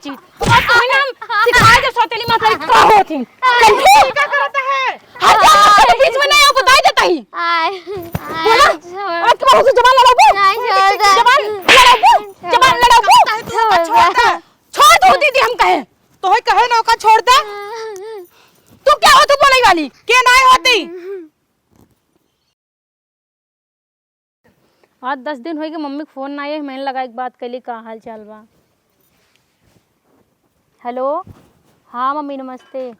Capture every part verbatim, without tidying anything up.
चीज। और तुम्हें ना हम सिखाए दे सौतेली महतारी का होत ही। समझी? ये क्या करता है? हट जा, तो बीच में नहीं आओ, बताई देता ही। आय, बोला? आय, छोड़। आज के बाद उसे जबान लड़ाबू? नहीं, छोड़ दे। जबान लड़ाबू? जबान लड़ाबू? छोड़ दे। छोड़ दे। छोड़ दो दीदी, हम कहे। तो ही कहे ना का छोड़ दे। तू क्या हो, तू बोले वाली? के नाय होती? आज दस दिन होइगे मम्मी के फोन ना आए, मैंने लगा एक बात कैली, का हाल चाल बा। हेलो, हाँ मम्मी नमस्ते।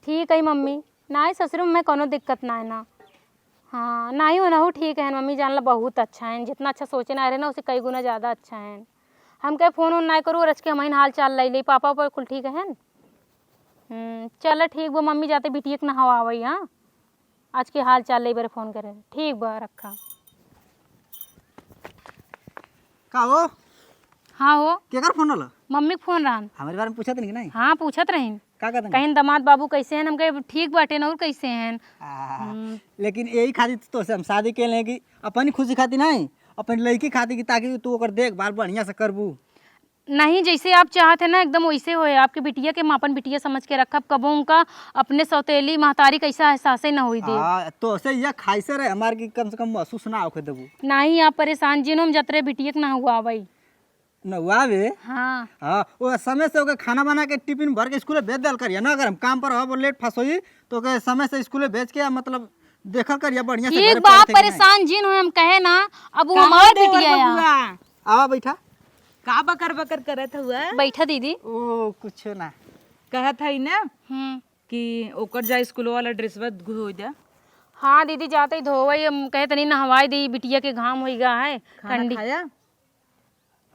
ठीक है मम्मी, ना है ससुर में कौनो दिक्कत ना है ना। हाँ, ना ही ओनहु ठीक है मम्मी, जान ला बहुत अच्छा है, जितना अच्छा सोचे ना रहे ना, उसे कई गुना ज़्यादा अच्छा है। हम कहे फोन ओन ना करू, और आज के हम हाल चाल ले ली, पापा पर कुल ठीक है। हम्म, चल ठीक बा मम्मी, जाते बिटिया के नहवावई, हाँ। आज के हाल चाल ले बारे फोन करे। ठीक बा, रखा। का हो? हाँ हो। केकर फोन रहल? मम्मी के फोन रहन। हमरे बारे में पूछत नहीं कि नहीं? हाँ, पूछत रहिन। का कहत नहीं? कहिन, "दामाद बाबू कैसे हैं?" हम कहे, "ठीक बाटे न, और कैसे हैं?" आ, हम्म। लेकिन यही खातिर तो तोसे हम शादी के लें कि अपनी खुशी खातिर नहीं, अपनी लड़की खातिर की, ताकि तू ओकर देखभाल बढ़िया से करबू। नहीं, जैसे आप चाहत है ना, एकदम वैसे होए। आपके बिटिया के हम आपन बिटिया समझ के रखब, कबो उनका अपने सौतेली महतारी कैसा एहसासे ना होई दे। हाँ, तो से यह खाई से रहे हमार की कम से कम महसूस ना होके देबू। नहीं, आप परेशान जिन हो, हम जतरे बिटिया के ना हुआ भाई। ना हुआ बे? हाँ। हाँ, वो समय से ओके खाना बना के टिफिन भर के स्कूल भेज देल करिया ना, अगर हम काम पर हो लेट फंस होई तो ओके समय से स्कूल भेज के, मतलब, देखल करिया बढ़िया से ठीक घरे बा, पढ़त है कि नहीं। परेशान जिन हो, हम कहे ना, अब वो का हमार हो देवर बिटिया या। बबुआ? आवा बैठा। का बकर बकर करत हुआ? बैठा दीदी। ओ, कुछ ना। कहत हई ना हम्म। कि ओकर जा स्कूल वाला ड्रेसवा धो दे। हाँ दीदी, जाते ही धोवई, हम कहे तनी नहवाई दी, बिटिया के घाम होई गा है, खाना ठंडी। खाया?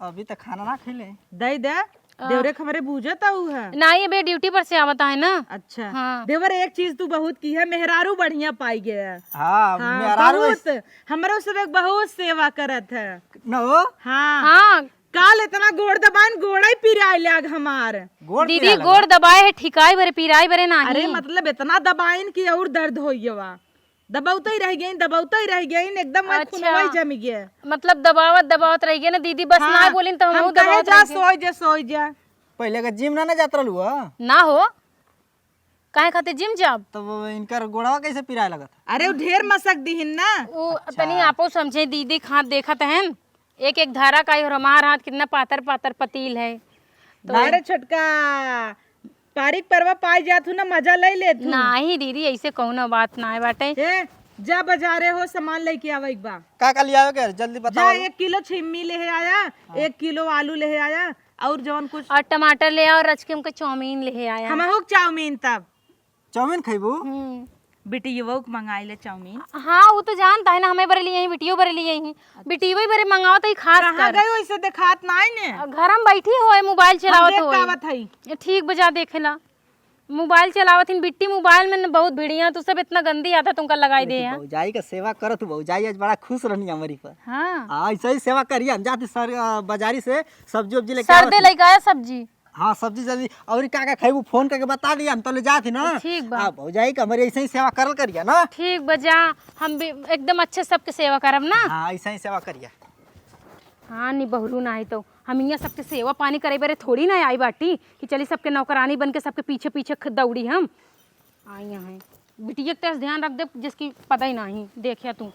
अभी तो खाना ना खइले। दे दे। आ। देवरे के हमरे बूझत आऊ है। नहीं, अबे ड्यूटी पर से आवता है ना। अच्छा। हाँ। देवर, एक चीज तू बहुत की है, मेहरारू बढ़िया पाई गया। हाँ, हाँ, मेहरारू बहुत। हमरो सब एक बहुत सेवा करत है। न हो? हाँ। हाँ। काल इतना गोड़ दबाइन, गोड़ाई पिराए लाग हमार। गोड़ दीदी, पिराए लगा। गोड़ दबाए है, ठिकाई बरे, पिराई बरे नाही। अरे, मतलब, इतना दबाइन कि और दर्द होइए वा। दबावते ही रह गई, दबावते ही रह गई, एकदम आज अच्छा। खूनवा ही जम गया। मतलब, दबावत, दबावत रह गया ना दीदी, बस हाँ, ना बोलिन तो हम हम कहे दबावत जा, रह गए। सोई जा, सोई जा। पहले का जिम ना, ना जात रहलू ह? ना हो। काहे खातिर जिम जाब? तब इनकर गोड़वा कैसे पिराए लगत? अरे, वो ढेर मसक दिहिन ना। वो अच्छा। तनी आपो समझे, दीदी के हाथ देखत हन, एक एक धारा का, और हमार हाथ कितना पातर पातर पतील है। तो ना रे छोटका, पारिक परवा पाई जात हूँ ना, मजा ले लेत हूँ। नाही दीदी, ऐसे कौनो बात ना है बाटे। ए, जा बाजारे हो, सामान लेके आवे एक बा। का का लियावे के? जल्दी जा, बताओ। एक किलो छिम्मी ले आया, हाँ। एक किलो आलू ले आया, और जवन कुछ और टमाटर ले आओ, रच के हमके चाउमीन ले आया। हमहू के चाउमीन तब। चाउमीन खइबू? हम्म। बिटियवो के मंगाई ले चाउमीन। हाँ, वो तो जानता है ना, हमें बरेली यहीं, बिटियो बरेली यहीं। बिटियो ही बरे मंगावत है खास कहाँ कर। गई वैसे देखात नाई ने? घर में बैठी हो, मोबाइल हम चलावत देख हो। आवत है। ये ठीक बजा देखेला। मोबाइल चलावत हिन बिट्टी, मोबाइल में न बहुत भिड़िया, तू सब इतना गंदी आदत उनका लगाई दे लेकिन हैं। भौजाई का सेवा करत, भौजाई आज बड़ा खुश रहनी हमारी पर। हाँ। हाँ, ऐसे ही सेवा करिए। हम जाते सर, अ, बाजारी से सब्जी उब्जी लेके सरदे आवत ही। लेके आया सब्जी। हाँ, सब्जी जल्दी। और का का खइबू, फोन करके बता दिया, हम तो ले जात ही ना। ठीक बा। हाँ, भौजाई का हमारी ऐसे ही सेवा करल करिए ना। ठीक बा, जा, हम भी एकदम अच्छे सबके सेवा करब ना। हाँ, ऐसे ही सेवा करिए। हाँ, नी बहरू ना आई तो हम इहाँ सबके सेवा पानी करे बरे थोड़ी ना आई बाटी कि चली सबके नौकरानी बन के सबके पीछे पीछे ख-, दौड़ी हम। आई यहाँ है। बिटिया के तेज ध्यान रख दे, जिसकी पता ही नहीं, देखिया तू।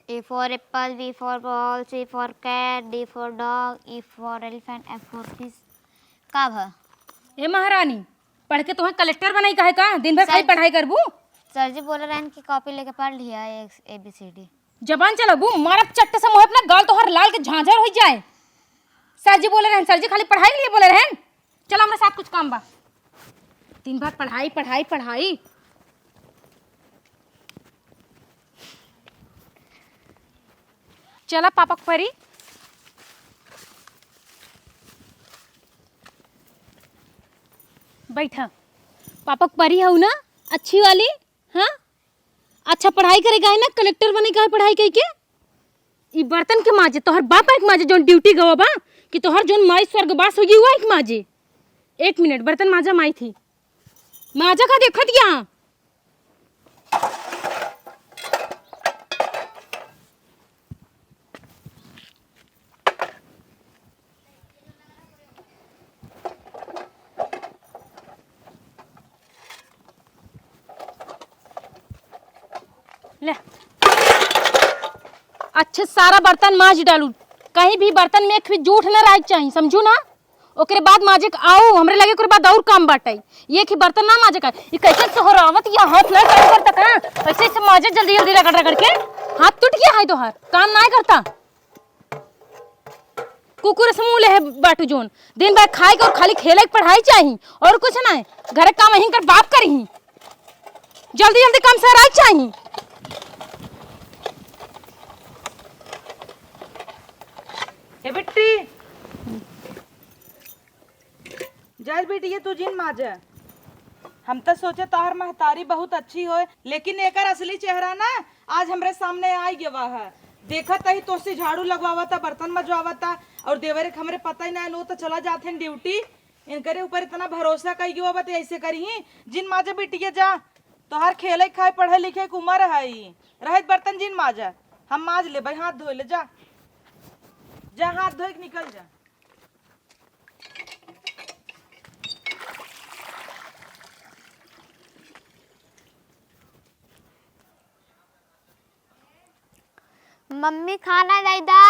A for apple, B for ball, C for cat, D for dog, E for elephant, F for fish। का भा? ए महारानी, पढ़ के तुम्हें कलेक्टर बनाई काहे का? दिन भर खाली सर पढ़ाई करबू? सर जी बोले रहन कि कॉपी लेके पढ़ लिया, A B C D। जबान चलाबू, मारब चट्ट से मुँह अपना, गाल तोहर लाल के झांझर हो जाए। सर जी बोले रहन, सर जी खाली पढ़ाई के लिए बोले रहन। चलो, हमरे साथ कुछ काम बा। दिन भर पढ़ाई, पढ़ाई, पढ़ाई। चला पापा के परी। बैठा। पापा के परी हऊ ना, अच्छी वाली? हाँ? अच्छा पढ़ाई करे गए ना, कलेक्टर बने गए पढ़ाई कई के? ई बर्तन के माजे, तोहर बाप एक माजे, जौन ड्यूटी गवा बा, कि तोहर जौन माई स्वर्गवास हो गई, वो एक माजे। एक मिनट, बर्तन माजा माई थी। माजा का देखत गया? अच्छे सारा बर्तन माज डालू, कहीं भी बर्तन में एक भी जूठ न रहे के चाही, समझू ना? ओकरे बाद माजे के आऊ, हमरे लगे ओकरे बाद और काम बाटे। ये कि बर्तन ना माजे का, ये कैसे सोहरावत या हाथ ना काम करता का? कैसे से माजे जल्दी जल्दी रगड़ रगड़ के, हाथ टूट गया है तोहार, काम ना करता। कुकुर से मुँह लेहे बाटू जोन, दिन भर खाए के और खाली खेले के पढ़ाई चाही और कुछ ना। घर के काम हिंकर बाप करी, जल्दी जल्दी काम सराई चाही। ए बिट्टी, जा बिटिया, तू जिन माजा। हम त सोचे तोहर महतारी बहुत अच्छी होय, लेकिन एकर असली चेहरा ना आज हमरे सामने आइ गवा है। देखत ही तोसे झाड़ू लगवावता, बर्तन मजवावता, और देवरे के हमरे पता ही ना, लो तो चला जात हैं ड्यूटी। इनकरे ऊपर इतना भरोसा कइ गवा बा, त ऐसे करिही। जिन माजा बिटिया जा, तोहर खेले खाए, पढ़े लिखे के उम्र है, रहत बर्तन जिन माजा, हम माज लेबै, हाथ धोए ले जा, जा हाथ धोए के निकल जा। मम्मी, खाना दे दा।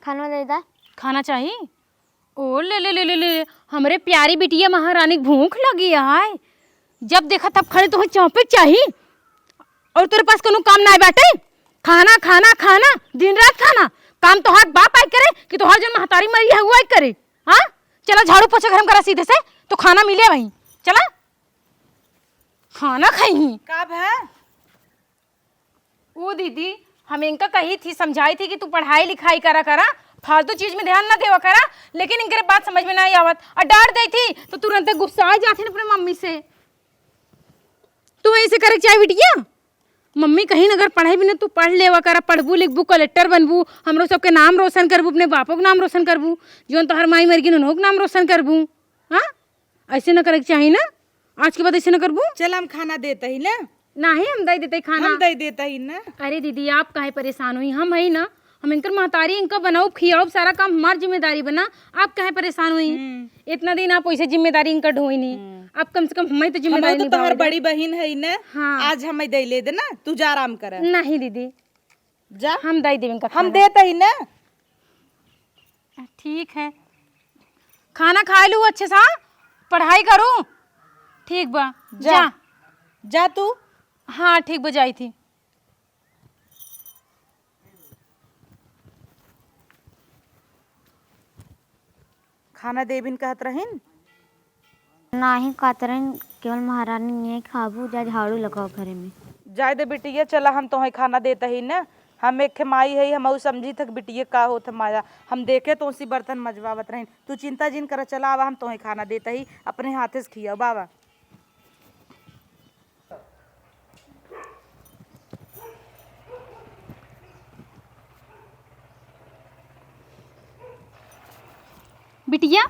खाना दे दा। खाना चाही? ओ ले ले ले ले ले, हमरे प्यारी बिटिया महारानी के भूख लगी है। जब देखा तब खाली तोहे चौंपे के चाही। और तोरे पास कोनो काम नाय बाटे? खाना, खाना, खाना, दिन रात खाना। काम तोहार बाप आइ करे कि तोहार जन महतारी मरी है, वो आइ करे? हाँ, चला झाड़ू पोछा घर में करा सीधे से, तो खाना मिले वहीं। चला, खाना खाई। का भा? ओ दीदी, हम इनका कही थी, समझाई थी कि तू पढ़ाई लिखाई करा करा, फालतू चीज में ध्यान ना देवा करा, लेकिन इनके बात समझ में नाहीं आवत। और डांट देई थी तो तुरंते गुस्सा आ जाती अपने मम्मी से। तू ऐसे करे के चाहे बिटिया, मम्मी कही न अगर पढ़ाई भी ना तू पढ़ लेवा करा, पढ़बू लिखबू कलेक्टर बनबू, हमरो सबके नाम रोशन करबू, अपने बापो के नाम रोशन करबू, जोन तोहर माई मर गई उन्हों के नाम रोशन करबू। हाँ, ऐसे ना करे के चाही ना, आज के बाद ऐसे ना करबू। चल हम खाना देत ही ना। नाहीं, हम दे देते खाना। हम दे देत ही ना। अरे दीदी, आप काहे परेशान हुई, हम है ना, हम इनकर महतारी, इनका बनाउब खियाउब, सारा काम हमार जिम्मेदारी बना, आप काहे परेशान हुई? हम्म। इतना दिन आप वैसे जिम्मेदारी इनका ढोई नहीं, हम्म। आप कम से कम हमें तो जिम्मेदारी हमहू तो तोहर निभावे दे। बड़ी बहिन है ना। हाँ। आज हमें दे ले देना, तू जा आराम कर। नहीं दीदी, जा। हम दे देब इनका हम खाना। देत ही ना। ठीक है, खाना खाए लू अच्छे से, पढ़ाई करू। ठीक बा, जा। जा। जा तू। हाँ, ठीक बा, जाई थी। खाना देबिन कहत रहिन? नाही कहत रहिन, केवल महारानी नहीं खाबू, जा झाड़ू लगाओ घरे में। जाए दे बिटिया, चला हम तोहे खाना देत ही न। हम एक ठे माई हई, हमहू समझी थक बिटिया का होत है माया। हम देखे तोसी बर्तन मजवावत रहिन। तू चिंता जिन कर, चला आवा हम तोहे खाना देत ही, अपने हाथे से खियाओ बाबा। बिटिया,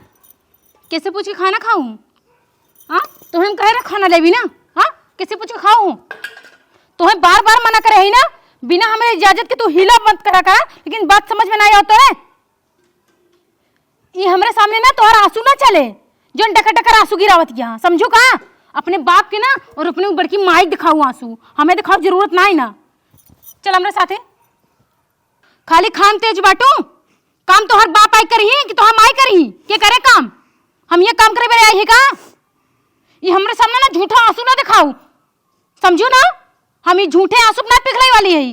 कैसे पूछ के खाना खाऊं? हाँ, तोहे हम कहे रहे खाना लेबी ना, हाँ, कैसे पूछ के खाऊं? तोहे बार बार मना करे ही ना, बिना हमरे इजाजत के तू हिला मत करा करा, लेकिन बात समझ में ना आवत है। ई हमरे सामने ना तोहर आंसू ना चले, जोन डकर डकर आंसू गिरावत यहाँ, समझू का? अपने बाप के ना और अपने बड़की माई के दिखाऊ आंसू, हमें दिखाऊ जरूरत ना है ना। चल हमरे साथे। खाली खान तेज बाटू, काम तोहर बाप आई करही कि तोहर माई करही? के करे काम? हम ये काम करे बेरे आई है का? ई हमरे सामने ना झूठा आंसू ना दिखाऊ, समझू ना? हम ई झूठे आंसू ना पिघलाई वाली है,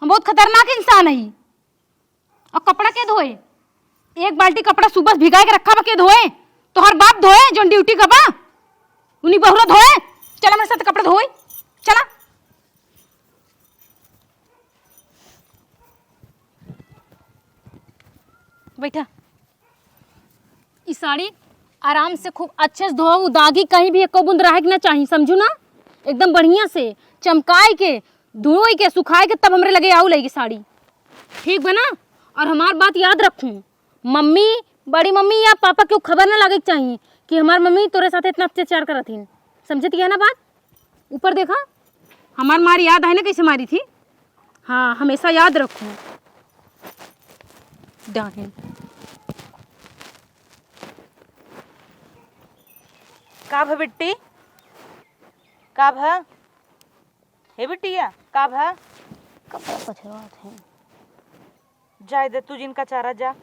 हम बहुत खतरनाक इंसान है। और कपड़ा के धोए? एक बाल्टी कपड़ा सुबह भिगाए के रखा बा, के धोए? तोहर बाप धोए, जोन ड्यूटी का बा, उन्हीं बहुरा धोए। चला मेरे साथ कपड़ा धोए, चला। बैठा। ई साड़ी आराम से खूब अच्छे से धोऊ, दागी कहीं भी एको बूंद रहे के ना चाही, समझू ना? एकदम बढ़िया से चमकाए के, धोए के, सुखाए के, तब हमरे लगे आऊ लेगी साड़ी, ठीक बा ना? और हमार बात याद रखू, मम्मी, बड़ी मम्मी या पापा के खबर ना लागे के चाही कि हमार मम्मी तोरे साथ इतना अत्याचार करत हिन, समझत है ना बात? ऊपर देखा, हमार मार याद है ना कैसे मारी थी? हाँ, हमेशा याद रखू। डाहिन। का भ बिट्टी? का भ? हे बिटिया, का भ? कपड़ा पछुआत है। जाए दे तू जिनका चारा जा।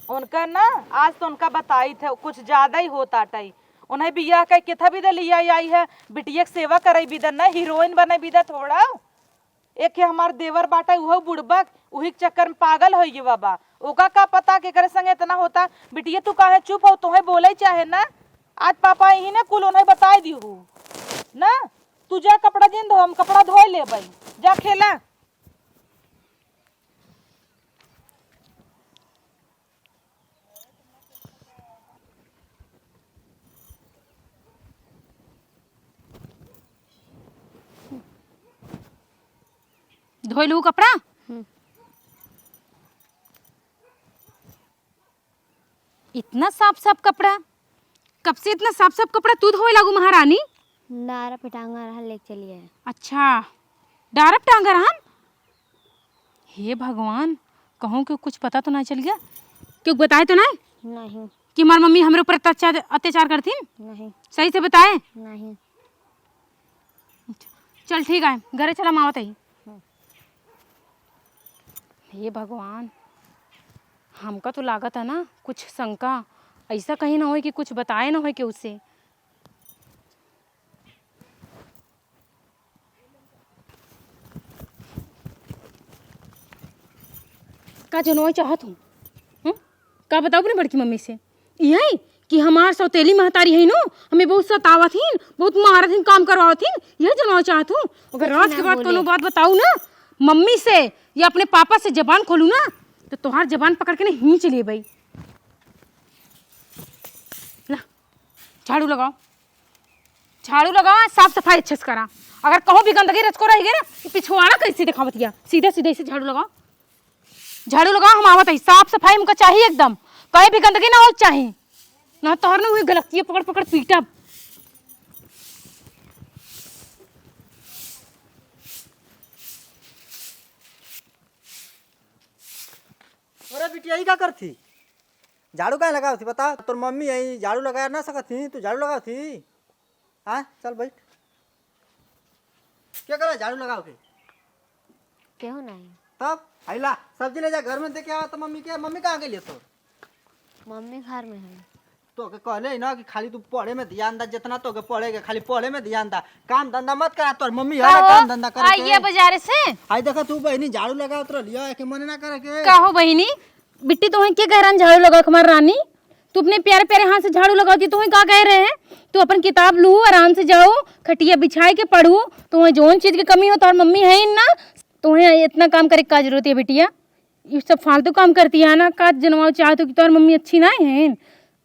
उनका ना, आज तो उनका बताई थे, कुछ ज्यादा ही होत आटई। उन्हें बियाह कइ के था बिदा लिया आई है, बिटिया के सेवा करई बिदा ना, हीरोइन बनई बिदा थोड़ा। एक है हमार देवर बाटा, उहो बुड़बक, उही के चक्कर में पागल होइ गए बाबा। ओका का पता केकरे संगे इतना होता। बिटिया तू काहे चुप हो, तोहे बोले चाहे ना। आज पापा यही ना कुल उन्हें बताए दिहू ना। तू जा कपड़ा जिन धो, हम कपड़ा धोए लेबई। जा खेला। धोए लू कपड़ा? हम्म। इतना साफ साफ कपड़ा? कब से इतना साफ साफ कपड़ा तू धोए लागू महारानी? डारा पे टांगा रहा, लेके चली आए। अच्छा, डारा पे टांगा रहन? हे भगवान, कहूँ के कुछ पता तो ना चल गया? क्यों बताए तो ना? नहीं। कि हमार मम्मी हमरे ऊपर अत्याचार, अत्याचार करथिन? नहीं। सही से बताए? नहीं। अच्छा, चल ठीक है, घरे चला, हम आवत ही। हम्म। हे भगवान, हमका तो लागत है ना कुछ शंका, ऐसा कहीं ना होए कि कुछ बताए ना होए केहू से। का जनवा चाहत हूँ? हम्म? का बताओ अपनी बड़की मम्मी से? यही कि हमार सौतेली महतारी है नो, हमें बहुत सतावत हिन, बहुत मारत हिन, काम करवावत हिन, यही जनवा चाहत हूँ। अगर कुछ रात ना के बाद बोले। कोनो बात बताऊ ना मम्मी से या अपने पापा से जबान खोलू ना, तो तोहार जबान पकड़ के ना हींच लेबई। ला, झाड़ू लगाओ, झाड़ू लगाओ, साफ सफाई अच्छे से करा। अगर कहूँ भी गंदगी रचको रह गई ना, तो पिछवाड़ा कैसे दिखावत हिया, सीधा सीधा ऐसे झाड़ू लगाओ, झाड़ू लगाओ, हम आवत ही। साफ सफाई हमका चाहिए एकदम, कहीं भी गंदगी ना हो चाहिए, ना तोहर ना हुई गलतियाँ पकड़ पकड़ पीटब। अरे बिटिया, ई का करथी? झाड़ू काहे लगावत ही, बता? तोर मम्मी आई, झाड़ू लगाए ना सकत ही, तू झाड़ू लगावत ही? हाँ, चल बैठ। क्या करा झाड़ू लगाव के? केहू नहीं। तब आइला, सब्जी ले जा, घर में दे के आवा तो मम्मी के, मम्मी कहाँ गेली तोर? मम्मी घर में है। तोके कहले ही ना कि खाली तू पढ़े में ध्यान दा, जितना तोके पढ़े के, खाली पढ़े में ध्यान दा, काम धंधा मत करा। तोर मम्मी है ना कहो, काम धंधा करे के। आइए बाजारे से। आई देखा तू बहिनी झाड़ू लगावत रहलिया, एके मने ना करे के। कहो बहिनी, बिट्टी तोहे के कह रहन झाड़ू लगाओ हमार रानी? तू अपने प्यारे प्यारे हाथ से झाड़ू लगावती, तोहे का कह रहे हैं? तू अपन किताब लू, आराम से जाओ, खटिया बिछाए के पढ़ू। तोहे जौन चीज के कमी हो, तोहर मम्मी है ही ना, तोहे इतना काम करे के का जरूरत है बिटिया? ये सब फालतू काम करती है ना, का जनवाओ चाहत हो कि तोहर मम्मी अच्छी ना है?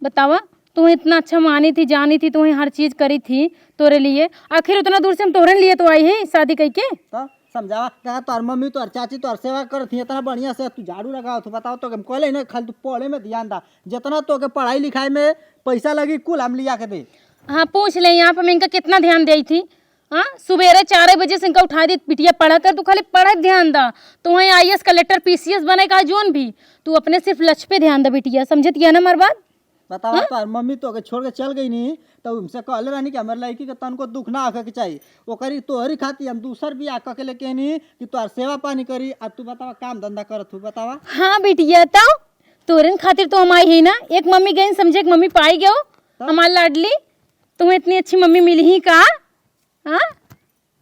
बतावा, तू इतना अच्छा मानी थी, जानी थी, तू हर चीज करी थी तोरे लिए, आखिर उतना दूर से हम तोहरे लिए तो आई है शादी कई के। तो समझावा, कहा तोहर मम्मी, तोहर चाची तोहर सेवा करत थी इतना बढ़िया से, तू झाड़ू लगावत हो, बतावा तो हम कहले ना, खाली तू पढ़े में ध्यान दा, जितना तोके पढ़ाई लिखाई में पैसा लगी कुल हम लिया के दे। हाँ, पूछ ले आप, हम इनका कितना ध्यान देई थी। हाँ, सुबेरे चार बजे से इनका उठा दी, बिटिया पढ़ा कर, तू खाली पढ़े ध्यान दा। तोहे आईएएस, कलेक्टर, पीसीएस बने का जौन भी, तू अपने सिर्फ लक्ष्य पे ध्यान दा बिटिया, समझत या ना हमार बात? बतावा, हाँ? तोहर मम्मी तोके छोड़ के चल गई नी, तो हमसे कहले रहनी कि हमर लड़की के तनको दुख ना होखे के चाही। ओकरी तोहरी खातिर हम दूसर बियाह क के लेके आनी कि तोहर सेवा पानी करी। अब तू बतावा, काम धंधा करत हूँ, बतावा। हाँ बिटिया, तो तोरन खातिर तो हम आई ही ना। एक मम्मी गई समझे, एक मम्मी पाई गयो, तब? हमार लाडली। तुम्हें इतनी अच्छी मम्मी मिली ही का? हाँ?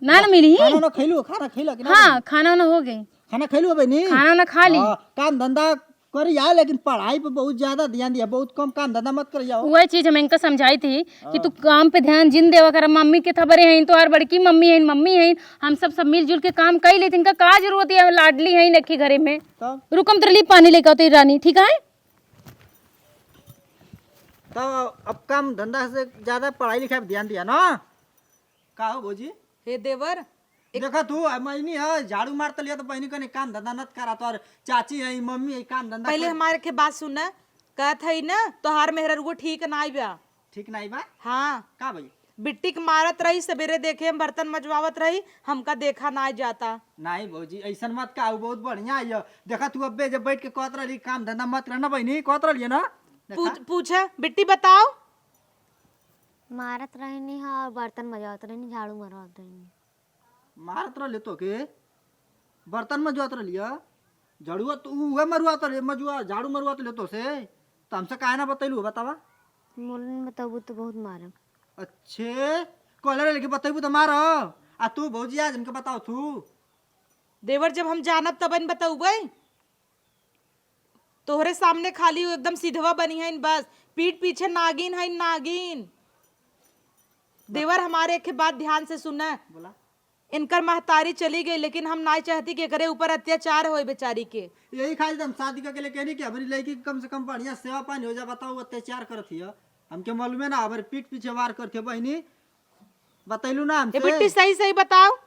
ना, ना मिली। खाना ना खैलू, खाना खैला कि ना हाँ, खैलू? खाना ना हो गई। खाना खैलू बहिनी? खाना ना खा ली। हाँ, काम धंधा करी आ, लेकिन पढ़ाई पे बहुत ज्यादा ध्यान दिया, बहुत कम काम धंधा मत करी आओ। वही चीज हम इनका समझाई थी कि हाँ। तू काम पे ध्यान जिन देवा कर, मम्मी के थबरे हैं, तो हर बड़की मम्मी हैं, मम्मी हैं, हम सब, सब मिलजुल के काम कर लेते, इनका का जरूरत है, लाडली है इनके घरे में। तब? रुकम तेरे लिए पानी लेकर आते रानी, ठीक है? तब अब काम धंधा से ज्यादा पढ़ाई लिखाई पे ध्यान दिया ना? का हो भौजी? हे देवर, एक देखा तू, अब मैनी है, झाड़ू मारत लिया तो बहिनी कने काम धंधा नत करा, तोर चाची है, मम्मी है, काम धंधा पहले कर। हमारे के बात सुन, कहत है ना, तोहार मेहररुआ ठीक नाई बा। ठीक नाई बा? हाँ। का भाई? बिट्टी के मारत रही, सवेरे देखे हम बर्तन मजवावत रही, हमका देखा नाई जाता। नहीं भौजी, ऐसन मत का, उ बहुत बढ़िया है। देखा तू अब्बे जब बैठ के कहत रहली काम धंधा मत करना बहिनी, कहत रहली है ना? देखा? पूछ, पूछा, बिट्टी बताओ। मारत रहनी ह और बर्तन मजवात रहनी, झाड़ू मरवात रहनी। मारत रहले तोके? बर्तन मजवात रहलिया? झाड़ुआ तो उहे मरवात रहले, मजुआ, झाड़ू मरवात रहले तोसे। तो हमसे काहे ना बतैलू, बतावा? मोलन बतैबू तो बहुत मारब। अच्छे, कहले रहले कि बतैबू तो मारब। आ तू भौजी आज इनके बताओ तू। देवर, जब हम जानब तब न बतौबै। तोहरे सामने खाली उ एकदम सिधवा बनी हइन बस, पीठ पीछे नागिन हइन नागिन। देवर हमारे एक बात ध्यान से सुना। बोला। इनकर महतारी चली गई, लेकिन हम नाई चाहती कि एकरे ऊपर अत्याचार होए बेचारी के। यही खातिर हम शादी करके लेके नहीं कि हमारी लड़की के कम से कम बढ़िया सेवा पानी हो जा। बताओ, अत्याचार करत हिय, हमके मालूम है ना, हमारे पीठ पीछे वार करत हिय बहिनी। बतैलू ना ए हमसे। बिट्टी, सही सही बताओ,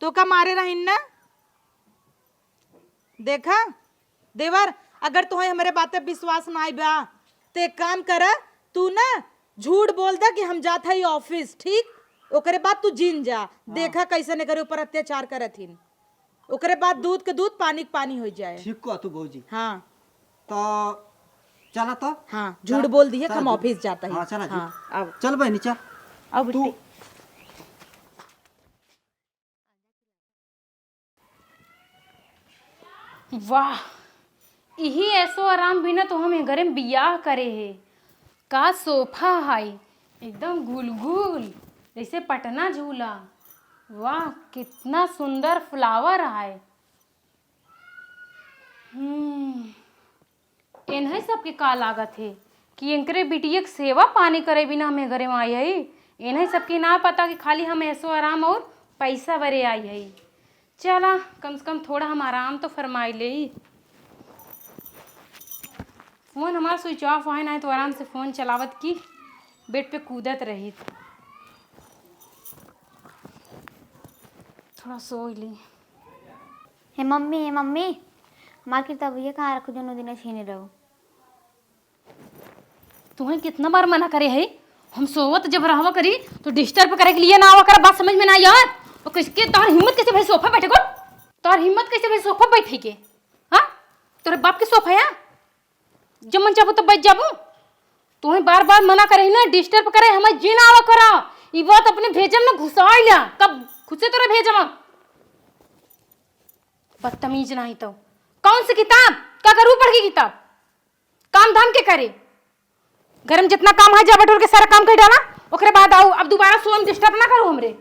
तो का मारे रहिन ना? देखा देवर, अगर तुहैं हमरे बाते विश्वास नाई बा, तो एक काम कर, तू ना झूठ बोल दे कि हम जात हई ऑफिस, ठीक? ओकरे बाद तू जिन जा, हाँ। देखा कैसन एकरे ऊपर अत्याचार करत हिन। ओकरे बाद दूध के दूध, पानी के पानी हो जाए। ठीक कह तू भौजी। हाँ। तो चला तो। हाँ, झूठ चला। बोल दिए, चला हम तू। ऑफिस जाता है। हाँ, चला जी। हाँ, अब चल बहनी, चल। अब तू बिट्टी। वाह, इही ऐसो आराम बिना तो हम ए घरे में बियाह करे हे। का सोफा है, एकदम गुलगुल, जैसे पटना झूला। वाह, कितना सुंदर फ्लावर है। हम्म, एन्है सबके का लागत हे कि एनकरे बिटिया के सेवा पानी करे बिना हम ए घरे में आई हई। एन्है सबके ना पता कि खाली हम ऐसो आराम और पैसा बरे आई हई। चला, कम से कम थोड़ा हम आराम तो फरमाई लेई। फोन हमार स्विच ऑफ है, नाहीं तो आराम से फोन चलावत की बेड पे कूदत रहित। थोड़ा सोई ली। हे मम्मी, हे मम्मी, हमार किताबिया कहाँ रखू, जौन दिन छीने रहो? तुहैं कितना बार मना करे है, हम सोवत जब रहवा करी तो डिस्टर्ब करे के लिए ना आवा कर, बात समझ में ना आवा। और किसके तोहर हिम्मत कैसे भई सोफा बैठे को? तोहर हिम्मत कैसे भई सोफा बैठे के? हाँ, तोहरे बाप के सोफा है, जब मन चाहबो तब बैठ जाबो। तुहैं बार बार मना करे है ना, डिस्टर्ब करे, हमें जी ना आवा करा। ई बात अपने भेजम ना घुसाई ला, कब खुद से तोरे भेजम। बदतमीज नाहीं तो। कौन सी किताब? का करू पढ़ के किताब? काम धाम के करे? घर में जितना काम है, जा बटोर के सारा काम कर डाला, ओकरे बाद आओ, अब दोबारा सोम डिस्टर्ब ना करो हमरे।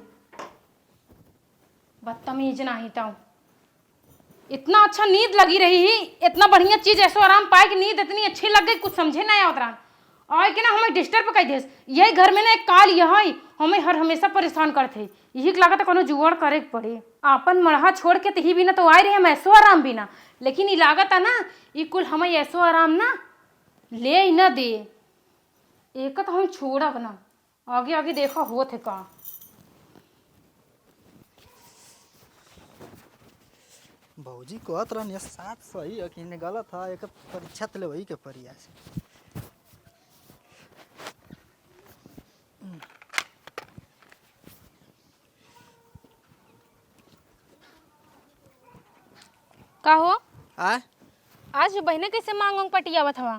बदतमीज नाहीं तो। इतना अच्छा नींद लगी रही ही, इतना बढ़िया चीज, ऐसो आराम पाए कि नींद इतनी अच्छी लग गई, कुछ समझे ना आवत रहन। आए के ना हमें डिस्टर्ब कर देस। यही घर में ना एक काल यह है, हमें हर हमेशा परेशान करत है। यही के लागत है कोनो जुगाड़ करे के पड़ी। आपन मड़हा छोड़ के तही बिना तो आए रहे हम ऐसो आराम बिना, लेकिन ई लागत है ना, ई कुल हमें ऐसो आराम ना ले ही ना दे। एक तो हम छोड़ब ना, आगे आगे देखा होत है का। भौजी कहत रहन, ये साथ सही है कि इन्हें गलत है, एक परीक्षा त लेवही के पड़ी आज। का हो? आय? आज बहिने कैसे मांग वांग पटियावत हवा?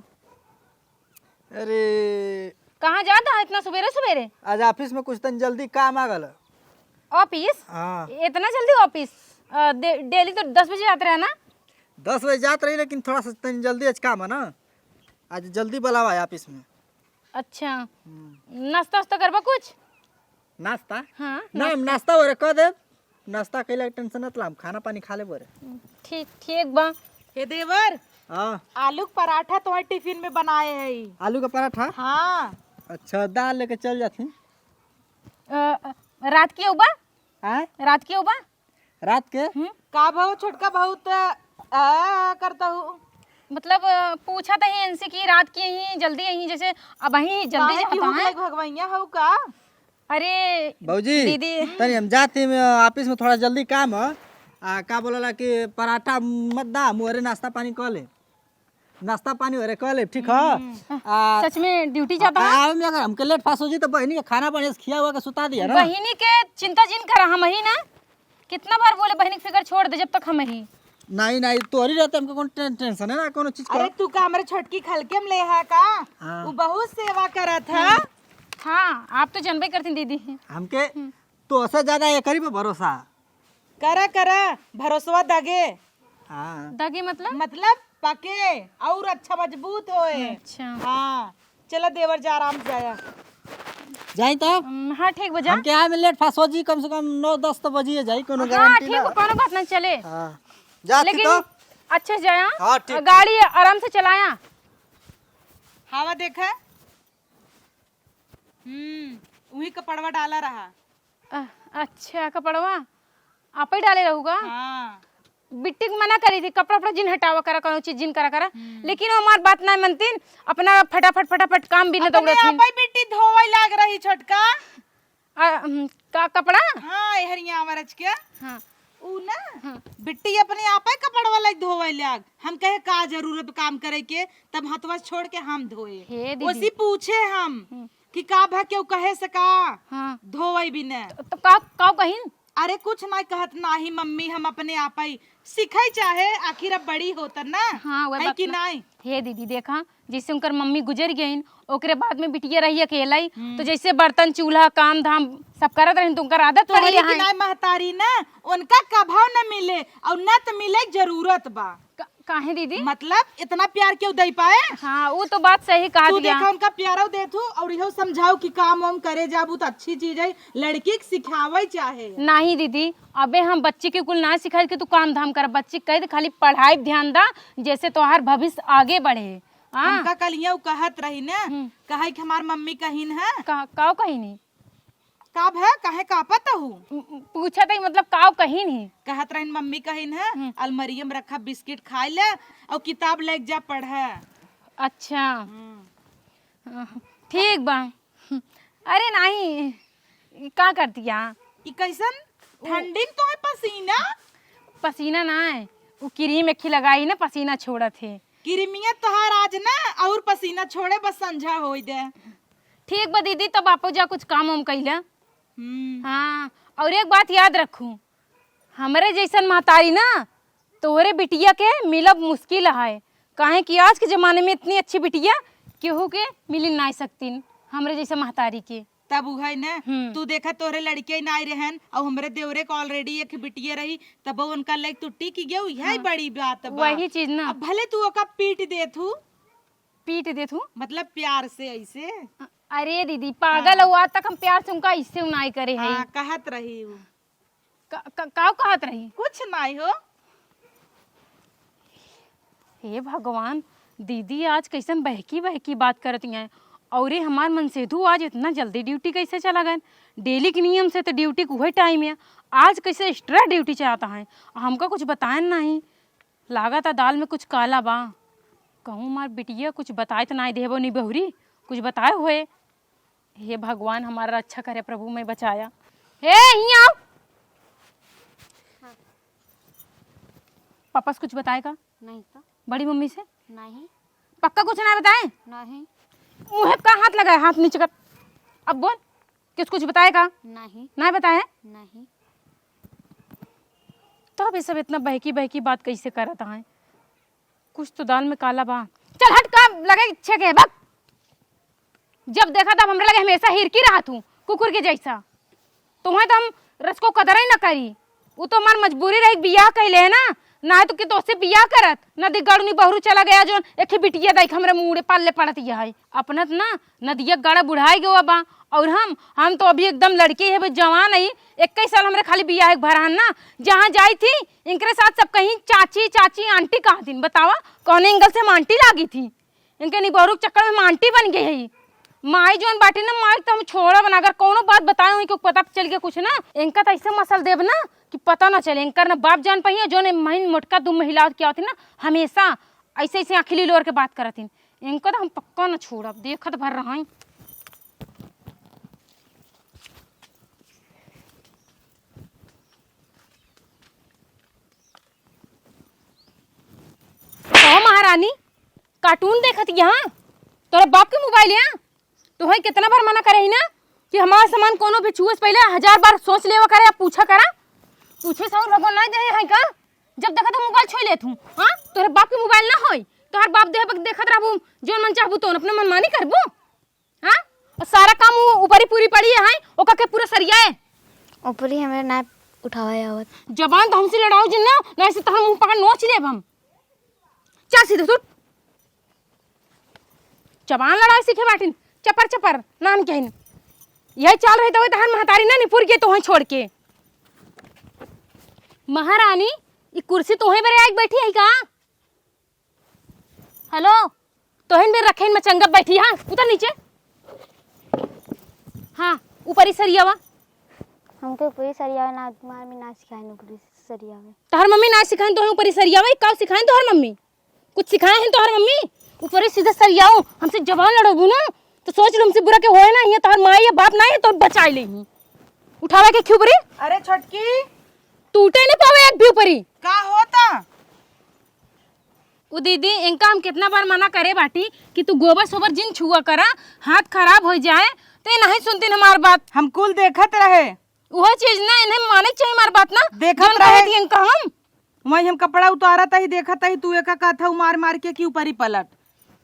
अरे। कहाँ जात है इतना सुबेरे सुबेरे? आज ऑफिस में कुछ तन जल्दी काम आ गल। ऑफिस? हाँ। इतना जल्दी ऑफिस? अ, डे-, डेली तो दस बजे जात रहे ना? दस बजे जात रही, लेकिन थोड़ा सा तनी जल्दी आज काम है ना, आज जल्दी बुलावा है ऑफिस में। अच्छा। हम्म। नाश्ता वास्ता करबा कुछ? नाश्ता? हाँ, ना, हम नाश्ता। नाश्ता ओरे कह देब। नाश्ता कैला के टेंशन मत ला, हम खाना पानी खा लेबो रे। ठीक, ठीक बा। हे देवर, हाँ। आलू के पराठा तोहर टिफिन में बनाए है। आलू के पराठा? हाँ। अच्छा, दाल लेके चल जाती। अ, रात के उबा? आय? रात के उबा? रात के? हम्म? का भाऊ छोटका बहुत, अ, करता हूँ। मतलब, अ, पूछा तो ही इनसे कि रात के ही जल्दी यहीं, जैसे अब ही जल्दी काहे कि जाता हूँ है। लाइक भगवैया हऊ का? अरे भौजी, दीदी। तनी हम जाते में, अ, ऑफिस में थोड़ा जल्दी काम है। आ, का बोलला कि पराठा मत दा, मोरे नाश्ता पानी कर ले। नाश्ता पानी ओरे कह लेब, ठीक ह? हम्म। आ, सच में ड्यूटी जाता आ, है? आवे में अगर हमके लेट फास्ट हो जी तो बहिनी के खाना बढ़िया से खिया हुआ के सुता दिया ना। बहिनी के चिंता जिन करा, हम ही ना कितना बार बोले बहिनी के फिकर छोड़ दे जब तक हम ही। नहीं, नहीं, तोहरी रहते हमके कौन टें-, टेंशन है ना कोनो चीज का। अरे तू का हमरे छोटकी खलके में ले है का? हाँ। वो बहुत सेवा करत है। हाँ, आप तो जनबे करती दीदी। हमके हम्म। तो ओसे ज्यादा एकरी पे भरोसा। करा, करा, भरोसवा दगे। हाँ। दगे मतलब? मतलब पके और अच्छा मजबूत होए। अच्छा। हाँ, चला देवर जा, आराम से जाया। जाई तो? हम्म, हाँ, ठीक बा, जा। हमके आए में लेट फास हो जी, कम से कम नौ दस तो बजिए जाई, कोनो हाँ, गारंटी ठीक ना। बा, कोनो बात ना चले। हाँ। जाती लेकिन तो? अच्छे से जाया। हाँ, ठीक, गाड़ी आराम से चलाया। हवा देखा। हम्म, उही कपड़वा डाला रहा। अ, अच्छा, कपड़वा आपे डाले रहूगा? हाँ। बिट्टी के मना करी थी, कपड़ा उपड़ा जिन हटावा करा, कोनो चीज जिन करा करा। हम्म। लेकिन वो हमार बात ना मनतीन, अपना फटाफट फटाफट काम भी न अपने दौड़त हिन। आपे बिट्टी धोवे लाग रही छोटका। आ, हम्म, का कपड़ा? हाँ, एहरिया आवरज के। हाँ। ऊ ना, हाँ। बिट्टी अपने आपे कपड़वा लाग धोवे लाग। हम कहे का जरूरत काम करे के, तब हथवा छोड़ के हम धोए। हे दीदी। ओसी पूछे हम हम्म। कि का भा केहू कहे से का? हाँ। धोवे बिना। तो, तो का, का कहिन? अरे कुछ ना कहत नाही मम्मी, हम अपने आप ही सीखे चाहे, आखिर अब बड़ी होत ना, हाँ, वह है बात कि ना। नाई? हे दीदी, देखा, जैसे उनकर मम्मी गुजर गईन, ओकरे बाद में बिटिया रही अकेला ही, हम्म। तो जैसे बर्तन, चूल्हा, काम धाम सब करत रहिन, तो उनकर आदत पड़ी तोहरी की रही। नाई महतारी ना, उनका कभाव न मिले और न त मिले जरूरत बा। का-, काहे दीदी? मतलब इतना प्यार केहू दे पाए? हाँ, वो तो बात सही कहा तू दिया। देखा उनका प्यारो देथू और इहो समझाओ कि काम वाम करे जाबू तो अच्छी चीज है, लड़की के सिखावे चाहे। नहीं दीदी, अबे हम बच्ची के कुल ना सिखाई कि तू काम धाम कर, बच्ची के कह दे खाली पढ़ाई पे ध्यान दा, जैसे तोहार भविष्य आगे बढ़े। हाँ। हमका कल हियाँ उ कहत रही न, हम्म। कहे कि हमार मम्मी कहिन है। का, काव कहिनी? का भा, काहे कांपत हू? म-, म-, पूछत हई, मतलब, काव कहिन ही? कहत रहिन, मम्मी कहिन है, हम्म। "अलमरिया में रखा बिस्किट खाए ले और किताब लेके जा पढ़े।" अच्छा। हम्म। अह, ठीक बा। अरे नाही, ई का कर दिया? ई कैसन? उ ठंडी में तोहे पसीना? पसीना ना है, उ क्रीम एक ही लगाई ना, पसीना छोड़त है। क्रीमिया तोहार आज ना और पसीना छोड़े, बस संझा होई दे। ठीक बा दीदी, तब आपो जा कुछ काम वाम कइला। हम्म। हाँ, और एक बात याद रखू, हमरे जैसन महतारी ना तोहरे बिटिया के मिलब मुश्किल है, काहे कि आज के जमाने में इतनी अच्छी बिटिया केहू के मिली नाई सकतीन, हमरे जैसे महतारी के। तब उहै न, हम्म। तू देखा तोहरे लड़के नाई रहन और हमरे देवरे के already एक बिटिया रही, तब उनका लेके तू टिक गयो, यही हाँ। बड़ी बात बा। वही चीज ना। अब भले तू ओका पीट देथू, पीट देथू? मतलब प्यार से ऐसे। अ-, अरे दीदी, पागल हाँ। हो, आज तक हम प्यार से उनका ऐसे नाई करे हैं। हाँ, कहत रही हूँ। का, का, काव कहत रही? कुछ नाई हो। हे भगवान, दीदी आज कैसन बहकी बहकी बात करत हैं। अउरे हमार मनसेधु आज इतना जल्दी ड्यूटी कैसे चला गए? डेली के नियम से तो ड्यूटी के उहे टाइम है, आज कैसे एक्स्ट्रा ड्यूटी चलाता है? हमका कुछ बताएन नहीं। लागत है दाल में कुछ काला बा। कहूँ हमार बिटिया कुछ बताए त नाई देबो निबहुरी, कुछ बताए होए। हे भगवान, हमारा रक्षा करे प्रभु, मैं बचाया। हे, हियाँ आओ। हाँ। पापा से कुछ बताए का? नहीं तो। बड़ी मम्मी से? नहीं। पक्का कुछ ना बताए? नहीं। मुँहे का हाथ लगाए, हाथ नीचे कर। अब बोल, किस कुछ बताए का? नहीं। ना बताए? नहीं। तब ये सब इतना बहकी बहकी बात कैसे करत हैं? कुछ तो दाल में काला बा। चल हट, का लगे छे के बक। जब देखा तब हमरे लगे हमेशा हिरकी रहत हूँ, कुकुर के जैसा। तुम्हें तो हम रस को कदर ही न करी। उ तो हमार मजबूरी रही, बियाह कैले है ना, ना तो कि तोसे बियाह करत। नदी गड़ू निबहुरू चला गया, जोन एक ही बिटिया दाई के हमरे मुड़े पाले पड़त यह है। अपना त ना नदिया गड़ा बुढ़ाई गवा बा, और हम, हम तो अभी एकदम लड़के है, जवान है, इक्कीस साल हमरे खाली बियाह के भरा हन ना। जहाँ जाई थी, इनकरे साथ सब कहीं चाची, चाची, आंटी कहा दिन, बतावा, कौन एंगल से हम आंटी लागी थी? इनके निबहुरू के चक्कर में हम आंटी बन गई है। माई जोन बाटी ना, माई तो हम छोड़ब ना, अगर कौनो बात बताए हुई कि पता चल गया कुछ ना, इनका तो ऐसे मसल देब ना कि पता ना चले। इनकर ना बाप जान पाइए, जोन महीन मोटका दू महिला क्या होती ना, हमेशा ऐसे ऐसे आँखी लिलोर के बात करत हिन। इनका तो हम पक्का ना छोड़ब, देखत भर रहा। कहो महारानी, कार्टून देखत यहाँ? तोरे बाप के मोबाइल है? तोहे कितना बार मना करे ही ना कि हमार सामान कोनो भी छुए से पहले हजार बार सोच लेवा करे या पूछा करा। पूछे से और भगवान नहीं दे है का? जब देखा तो मोबाइल छोड़ लेत हूँ। हाँ, तोरे बाप के मोबाइल ना होई, तोहर बाप देह देखत रहबू, जोन मन चाहबू तो अपने मनमानी करबू। हाँ, और सारा काम उ-, ऊपरी पूरी पड़ी है, ओका के पूरा सरिया है। ऊपरी हमारे ना उठावा आवत। जबान तो हमसे लड़ाओ जिन ना, ना ऐसे तोहर मुंह पकड़ नोच लेब हम। चल सीधे सुट। जबान लड़ाई सीखे बाटिन, चपर चपर, नान कहन। यही चाल रही तो तोहर महतारी ना निपुर के तोहई छोड़ के। महारानी, ई कुर्सी तोहई बरे आइके बैठी है का? हेलो, तोहन बे रखेन में चंगप बैठी, हाँ, उतर नीचे। हाँ, ऊपरी सरियावा। हमके ऊपरी सरियावा ना, तुम्हार में ना सिखाइन ऊपरी सरियावा। तोहर मम्मी ना सिखाइन तोहे ऊपरी सरियावा, का सिखाइन तोहर मम्मी? कुछ सिखाए हैं तोहर मम्मी? ऊपरी सीधे सरियाओ, हमसे जबान लड़ोबू ना, तो सोच लो हमसे बुरा के होए ना, ये तोहर माई या बाप ना है, तो बचाई ले ही। उठावा के क्यों बुरी? अरे छोटकी। टूटे नहीं पावे एक भी ऊपरी। का होता? उ दीदी, इनका हम कितना बार मना करे बाटी कि तू गोबर सोबर जिन छुआ करा, हाथ खराब हो जाए, ते नहीं सुनतीन हमार बात। हम कुल देखत रहे। उहो चीज ना, इन्हें माने के चाहिए हमार बात ना। देखत जौन रहे। कहत ही इनका हम। वही हम कपड़ा उतारत ही, देखत ही, तू एका कहत हऊ मार मार के कि ऊपरी पलट।